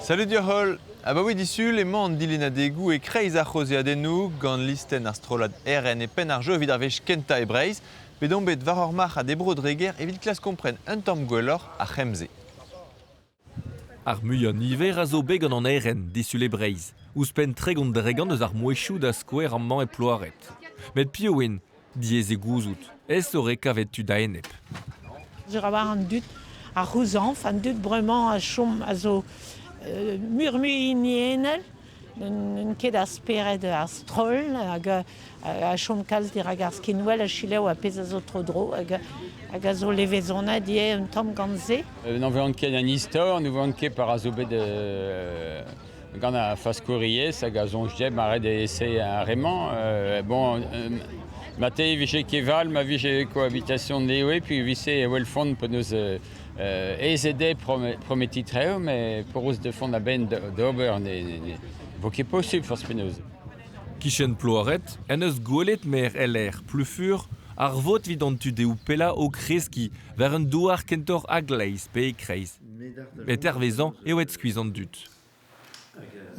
Salut deoc'h-holl! Abaoe disul emañ an dilennadegoù e-kreiz ar c'haozeadennoù gant listenn ar strollad RN e penn ar jeu evit ar wech kentañ e Breizh. Bet omp bet war ur marc'had e Bro-Dreger evit klask kompren un tamm gwelloc'h ar c'hemm-se. Ar muiañ-niver a zo bet gant an RN disul e Breizh. Ouzhpenn 30% eus ar mouezhioù da skouer amañ e Ploared. Met piv int? Diaes eo gouzout. Aesoc'h eo kavet tud a-enep. Sur a-walc'h an dud a c'houzañv, an dud bremañ a chom a zo muioc'h-mui hiniennel, n'ont ket ar spered a-stroll hag a chom kalz dirak ar skinwel a selaou ar pezh a zo tro-dro hag hag a zo levezonet ivez un tamm gant se. N'anvean ket an istor, n'ouvean ket para zo bet gant ar faskouriezh hag a soñj dit ma ret ese ar re-mañ. Bon, ma te e vije keval, ma vije cohabitation dezho, puis e vije e welfont penaos aes eo prometiñ traoù, met penaos defont a-benn d'ober ne vo ket posubl forzh penaos. Kichen Ploared en deus gwelet maer LR Plufur ar vot evit an tu-dehoù pellañ o kreskiñ war un douar kentoc'h a-gleiz pe e-kreiz. Met hervezañ eo aet skuizh an dud.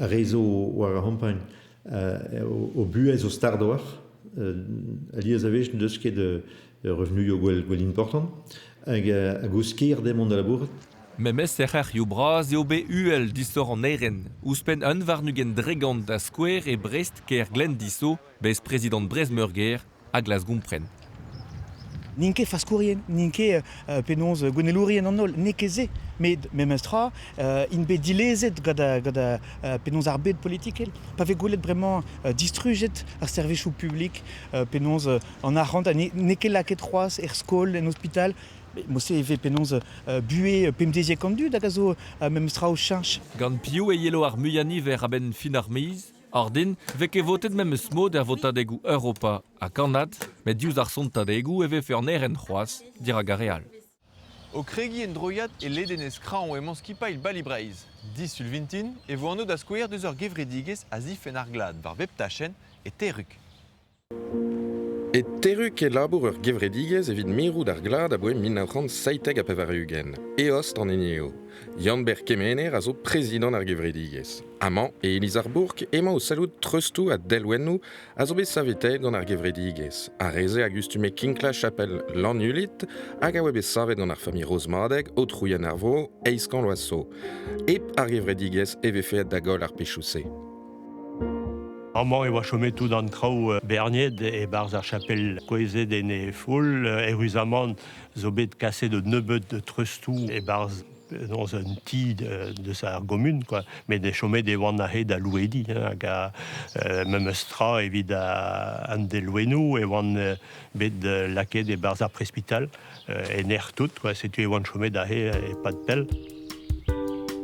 Ar re zo war ar c'hampagn o buhez zo start a-walc'h. Alies a wech n'eus ket revenioù gwell, gwell important hag hag o sker dezhe mont da labourat. Memes er c'hêrioù bras eo bet uhel disoc'h an RN. Ouzhpenn 21% da skouer e Brest kêr Glendiso, besprezidant Brest-Meurgêr, a glask gompren. N'int ket faskourien, n'int ket penaos gouennelourien an holl, n'eo ket se. Met memes tra, int bet dilezet gant, gant penaos ar bed politikel. Pa vez gwelet bremañ distrujet ar servijoù publik, penaos an arc'hant n'eo ket lakaet c'hoazh er skol, en ospital, Mod-se e vez penaos buhez pemdeziek an dud hag a zo memes tra o cheñch. Gant piv e yelo ar muiañ-niver a-benn fin ar miz? Ordin 'vez ket votet memes mod er votadegoù Europa ha Kanad, met diouzh ar sontadegoù e vefe an RN c'hoazh dirak ar re all. O kregiñ en droiad e ledenez Kraoñ emañ skipailh Bali Breizh. Disul vintin e vo anv da skouer deus ur gevredigezh a zifenn ar glad war bep tachenn e Terrug. E Terrug e labour ur gevredigezh evit mirout ar glad aboae 1997, eost an hini eo. Yann-Ber Kemener a zo prezidant ar gevredigezh. Amañ, e iliz ar bourk, emañ o sellout treustoù ha delwennoù a zo bet savetaet gant ar gevredigezh. Ar re-se a gustume kinklañ chapel Lannulit hag a oa bet savet gant ar familh Rozmadeg, aotrouien ar vro, eizh kant vloaz zo. Hep ar gevredigezh e vefe aet da goll ar pezhioù-se. Amañ e oa chomet tout an traoù berniet e-barzh ar chapel kouezhet en he foull. Eüruzamant zo bet kaset un nebeud treustoù e-barzh dans un ti deus ar gomun quoi. Met chomet e oant aze da louediñ hag a memes tra evit an delwennoù e oant bet lakaet e-barzh ar prespital. En aer tout, quoi. Setu e oan chomet aze e-pad pell.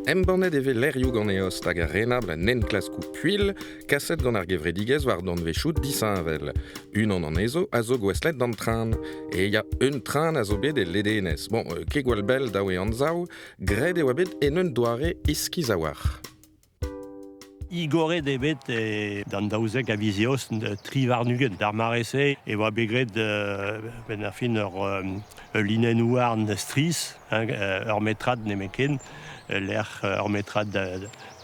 Embannet e vez lec'hioù gant eost hag ar renabl en enklaskoù puilh kaset gant ar gevredigezh war danvezioù disheñvel. Unan anezho a zo gouestlet d'an tren. E ya, un tren a zo bet e ledenez. Bon, ket gwall bell dav eo anzav, graet e oa bet en un doare iskis a-walc'h. Igoret eo bet d'an 12 a viz Eost 23. D'ar mare-se e oa bet graet benn ar fin ur linenn houarn strizh, hein, ur metrad nemetken, lec'h ur metrad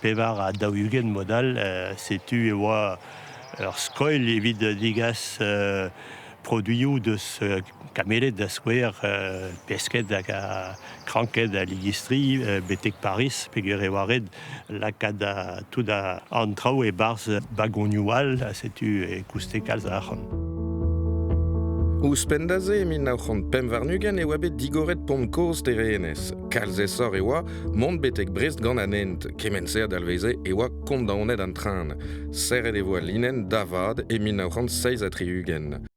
44 mod all. Setu e oa ur skoilh evit degas produioù deus Kameled da skouer, pesked hag kranked ha ligistri betek Pariz peogwir e oa ret lakaat tout an traoù e-barzh bagonioù all ha setu e kouste kalz a arc'hant. Ouzhpenn da se, e 1925 e oa bet digoret pont kozh Terenez. Kalz aesoc'h e oa mont betek Brest gant an hent. Kement-se a dalveze e oa kondaonet an tren. Serret e vo al linenn da vat e 1967.